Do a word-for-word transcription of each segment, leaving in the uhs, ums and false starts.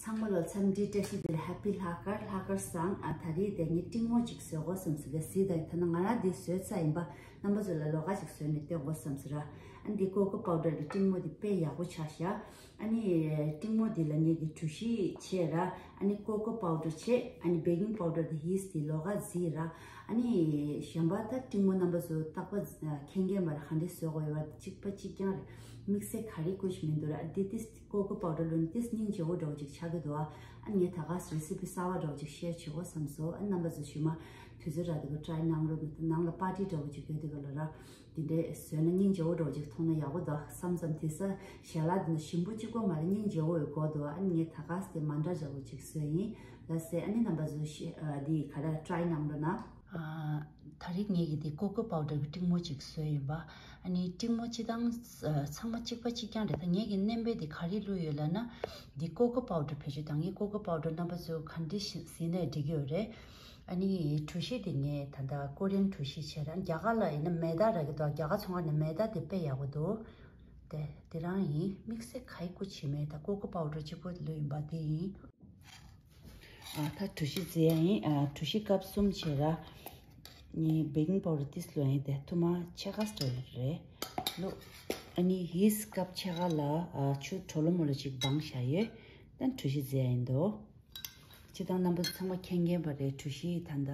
ཚང་མ་ལ་འཚམས་འདྲི་བཀྲ་ཤིས་བདེ་ལེགས། Happy ལྷག་དཀར། ལྷག་དཀར་བཟང་། ཨ་ད་རེས་དེ་ངས་ཏིང་མོ་ཅིག་བཟོ་དགོས་བསམ་སོང་། གལ་སྲིད་ད་ད་ནང་ང་རང་འདི་བཟོས་ཚར་ཡིན་པ། རྣམ་པ་ཚོ་ལ་ལོགས་ཀ་ཅིག་བཟོས་ནས་སྟོན་དགོས་བསམ་སོང་ར། ཨ་འདི་ཀོ་ཀོ་པའུ་ཌར་གྱི་ཏིང་མོ་འདི་དཔེ་ཡག་པོ་ཆགས་ཤག་ཨ་ནི་ཏིང་མོ་འདི་ལ་ངས་ཀྱི་གྲུ་བཞི་བྱས་ར། ཨ་ནི་ཀོ་ཀོ་པའུ་ཌར་བྱས། ཨ་ནི་བེ་ཀིང་པའུ་ཌར་དང་ཡིས་ཊི་འདི་ལོགས་ཀ་བརྫིས་ར། ཨ་ནི་གཞན་པ་ད་ཏིང་མོ་རྣམ་པ་ཚོ་རྟག་པ་མཁྱེན་མཁན་པ་ར་ག་འདྲས་བཟོ་དགོས་ཡོད་པ་གཅིག་པ་གཅིག་རྐྱང་རེད། དམིགས་བསལ་ག་རེ་དགོས་ཤིག་མི་འདུག་ར། ཨ་འདི་ཏིས་ཀོ་ཀོ་པའུ་ཌར་བླུགས་ནས་ཏིས་སྙིང་རྗེ་བོ་འདྲ་བོ་ཅིག་ཆགས་ཀྱི་འདུག་ཨ་ཨ་ངས་ད་ག་རེ་སི་པི་གསར་པ་འདྲ་བོ་ཅིག་ཤེར་བྱེད་དགོས་བསམ་སོང་། ཨ་རྣམ་པ་ཚོ་ཞུ་མ་དུས་ཚོད་རག་དུས་ཀ་ཊི་རའི་གནང་རོགས་གནང་། ནང་ལ་པར་ཊི་འདྲ་བོ་ཅིག་ཡོད་དུས་ཀ་ལ་ར། དེ་འདྲའི་བཟོས་ན་སྙིང་རྗེ་བོ་འདྲ་བོ་ཅིག་མཐོང་ན་ཡག་པོ་འདུག་བསམ་བསམ། དེ་ས་ཞལ་ལག་འདི་ནི་ཞིམ་པོ་གཅིག་པོ་མ་རེད། སྙིང་རྗེ་བོ་ཡོད་དགོས་འདུག་ཨ་ངས་ད་ག་སེ་མ་འདྲ་འདྲ་བོ་ཅིག་བཟོས་ཡིན་ལ་ཟེར། ཨ་ནི་རྣམ་པ་ཚོ་ཤེ་ཨ་འདི་ག་རེ་ཊི་རའི་གནང་རོགས་གནང་། ཨ་ད་རེས་ངས་ཀྱི་འདི་ཀོ་ཀོ་པའུ་ཌར་གྱི་ཏིང་མོ་ཅིག་བཟོས་ཡིན་པ། ཨ་ནི་ཏིང་མོ་སྤྱིར་བཏང་ཨ་ཚང་མ་གཅིག་པ་གཅིག་རྐྱང་རེད། ད་ངས་ཀྱི་བསྣན་པའི་འདི་ག་རེ་བླུགས་ཡོད་ལབ་ན། འདི་ཀོ་ཀོ་པའུ་ཌར་བེད་སྤྱོད་བཏང་གི། ཀོ་ཀོ་པའུ་ཌར་རྣམ་པ་ཚོས་ག་འདྲ་ཞིག་བཟོས་ནའི་འགྲིག་གི་ཡོད་རེད། ཨ་ནི་གྲུ་བཞི་དེ་ངས་ད་ལྟ་ཀོ་རི་ཡན་གྲུ་བཞི་བྱས་ར། རྒྱ་གར་ལ་ཡིན་ན་མེ་ད་རག་གི་འདུག་རྒྱ་གར་ཚོང་ཁང་ནས་མེ་ད་དེ་དཔེ་ཡག་པོ་འདུག་དེ་དེ་རང་ཡིན། དམིགས་བསལ་ག་ཡི་སྐུ་བྱེད་མེད། ད་ཀོ་ཀོ་པའུ་ཌར་གཅིག་པོ་བླུགས་ཡིན་པ་དེ་ཡིན། ཨ་ད་གྲུ་བཞི་བརྫིས་ཡ་ཡིན། ཨ་གྲུ་བཞི་ཀབ་གསུམ་བྱས་ར། ནི་བེ་ཀིང་པའུ་ཌར་ཏིས་བླུགས་ཡ་ཡིན། དེ་ཐུར་མ་ཕྱེད་ཀ་ཙམ་རེད་བླུགས། ཨ་ནི་ཡིས་ཊི་ཀབ་ཕྱེད་ཀ་ལ་ཨ་ཆུ་དྲོ་ལོ་མོ་ལོ་ཅིག་སྦངས་བཞག་ཡོད། ད་གྲུ་བཞི་བརྫིས་ཡ་ཡིན་འདུག་སྤྱིར་བཏང་རྣམ་པ་ཚོ་ཚང་མ་མཁྱེན་མཁྱེན་པ་རེད། གྲུ་བཞི་ད་ལྟ་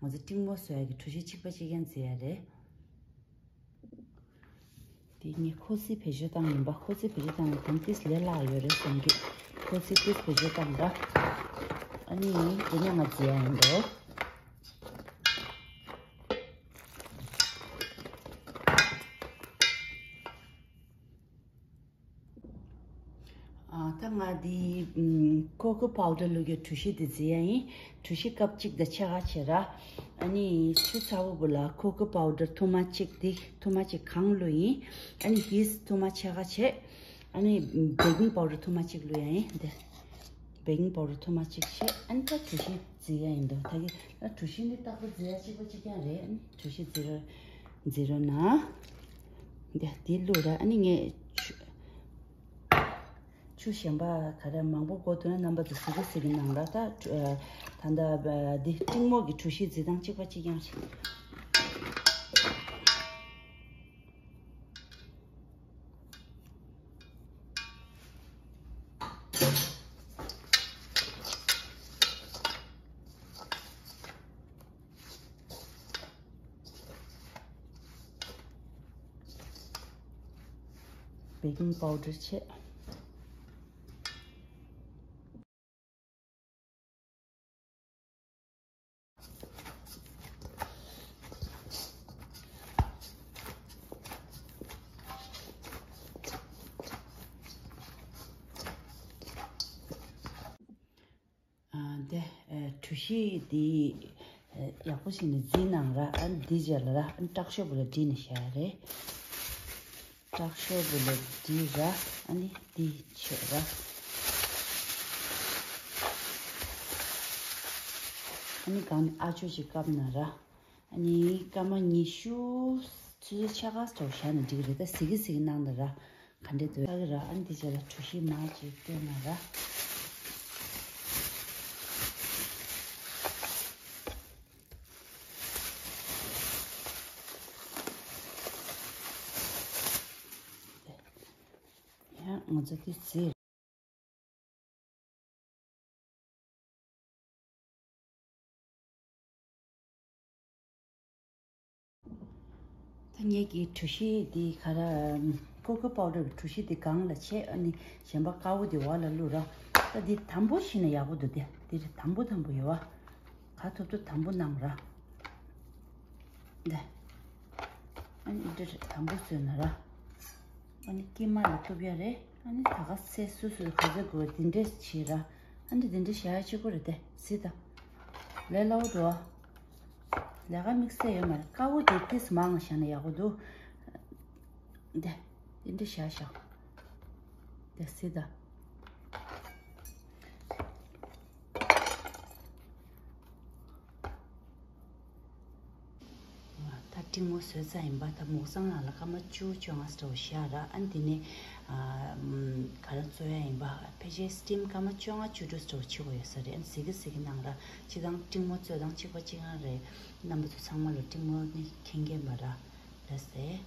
ང་ཚོ་ཏིང་མོ་བཟོ་ཡ་གི་གྲུ་བཞི་གཅིག་པ་གཅིག་རྐྱང་བརྫིས་ཡ་རེད། དེ་ངས་ཁོ་ཚོའི་བེད་སྤྱོད་བཏང་ཡིན་པ། ཁོ་ཚོའི་བེད་སྤྱོད་བཏང་ཡིན་དང་ཏིས་ལས་སླ་ཡོད་རེད་བསམ་གི། ཁོ་ཚོའི་ཏིས་བེད་སྤྱོད་བཏང་ད། ཨ་ནི་དེ་ནས་ང་བརྫིས་ཡ་ཡིན་འདུག་ཨ་ད་ང་འདི་ཨམ་ཀོ་ཀོ་པའུ་ཌར་བླུགས་ཡོད་གྲུ་བཞི་འདི་བརྫིས་ཡ་ཡིན། གྲུ་བཞི་ཀབ་གཅིག་དང་ཕྱེད་ཀ་བྱས་ར། ཨ་ནི་ཆུ་ཚ་བོ་བོ་ལ་ཀོ་ཀོ་པའུ་ཌར་ཐུར་མ་གཅིག་འདི་ཐུར་མ་གཅིག་གང་བླུགས་ཡིན། ཨ་ནི་ཡིས་ཊི་ཐུར་མ་ཕྱེད་ཀ་བྱས། ཨ་ནི་བེ་ཀིང་པའུ་ཌར་ཐུར་མ་གཅིག་བླུགས་ཡ་ཡིན། འདི་བེ་ཀིང་པའུ་ཌར་ཐུར་མ་གཅིག་བྱས། ཨ་ནི་ད་གྲུ་བཞི་བརྫིས་ཡ་ཡིན་འདུག་ད་གི་ད་གྲུ་བཞི་འདི་རྟག་པར་བརྫིས་ཡ་གཅིག་པ་གཅིག་རྐྱང་རེད། ཨ་ནི་གྲུ་བཞི་བརྫིས་རོགས་བརྫིས་རོགས་གནང་། འདི་འདི་བླུགས་ར། ཨ་ནི་ངས་ཆུ་ཆུ་གཞན་པ་ག་རེ་མང་པོ་དགོས་འདུག་ན་རྣམ་པ་ཚོ་གཟིགས་གཟིགས་གནང་ར། ད་ད་ལྟ་འདི་ཏིང་མོ་གི་གྲུ་བཞི་བརྫིས་སྟངས་གཅིག་པ་གཅིག་རྐྱང་རེད། བེ་ཀིང་པའུ་ཌར་བྱས། ཨ་འདི་ཨ་གྲུ་བཞི་འདི་ཨ་ཡག་པོ་བྱས་ནས་བརྫིས་གནང་ར། ཨ་འདི་རྗེས་ལ་ར་ཨ་དྲག་ཤོས་བོ་ལ་བསྒྲིལ་ནས་བཞག་ཡ་རེད། དྲག་ཤོས་བོ་ལ་བསྒྲིལ་ར། ཨ་ནི་འདི་བྱས་ར། ཨ་ནི་གང་ནས་ཨ་ཅོ་ཅིག་བཀབ་ན་ར། ཨ་ནི་སྐར་མ་ཉི་ཤུ་ཆུ་ཚོད་ཕྱེད་ཀ་ཙམ་བཞག་ན་འགྲིག་གི་རེད། ད་གཟིགས་གི་གཟིགས་གནང་ད་ར། ག་འདྲས་འདུག་ལྟ་གི་ར། ཨ་ནི་འདི་རྗེས་ལ་གྲུ་བཞི་མར་ཅིག་བཏོན་ན་ར། ཡང་ང་ཚོ་འདི་བརྫིས། ད་ངེད་ཀྱི་གྲུ་བཞི་འདི་ག་ར་ཀོ་ཀོ་པའུ་ཌར་གྱི་གྲུ་བཞི་འདི་སྒང་ལ་བྱས། ཨ་ནི་གཞན་པ་དཀར་པོ་འདི་འོག་ལ་བླུགས་ར། ད་འདི་དམ་པོ་བྱས་ན་ཡག་པོ་འདུག་སྟེ། འདི་རེད། དམ་པོ་དམ་པོ་ཡོད་བ། ག་ཐུབ་ཐུབ་དམ་པོ་གནང་ར། འདི། ཨ་ནི་འདི་རེད། དམ་པོ་བཟོས་ན་ར། ཨ་ནི་དཀྱིལ་མ་ལ་གཏུབ་ཡ་རེད། ཨ་ནི་ད་ག་ཚད་སོ་སོའི་ག་ཚོད་དགོས་འདི་འདྲས་བྱེད་ར། ཨ་ནི་འདི་འདྲས་བྱ་ཡ་གཅིག་པོ་རེད་དེ། གཟིགས་དང་། ལས་སླ་བོ་འདུག་ཨ། ལས་ཀ་དམིགས་བསལ་ཡོད་མ་རེད། དཀར་པོ་དེ་ཏིས་མང་བཞག་ན་ཡག་པོ་འདུག་འདི་འདི་འདྲས་བཞག་བཞག་འདི་གཟིགས་དང་། ད་ཏིང་མོ་བཟོས་ཚར་ཡིན་པ། ད་མོག་སང་ནང་ལ་སྐར་མ་བཅུ་བཅོ་ལྔ་ཙམ་བཞག་ར། ཨ་ནི་དེ་ནས་ཨ་ག་ར་ བཙོ་ཡ་ཡིན་པ། ཕལ་ཆེར་སི་ཊིམ་སྐར་མ་བཅོ་ལྔ་བཅུ་དྲུག་འདྲ་བོ་བྱེད་དགོས་ཡོད་ས་རེད། ཨ་ནི་གཟིགས་གི་གཟིགས་གི་གནང་ར། སྤྱིར་བཏང་སྤྲིང་མོ་བཙོས་དང་གཅིག་པ་གཅིག་རྐྱང་རེད། རྣམ་པ་ཚོ་ཚང་མ་ལ་སྤྲིང་མོ་ནི་མཁྱེན་མཁྱེན་པ་ར་རེད་ཟེར།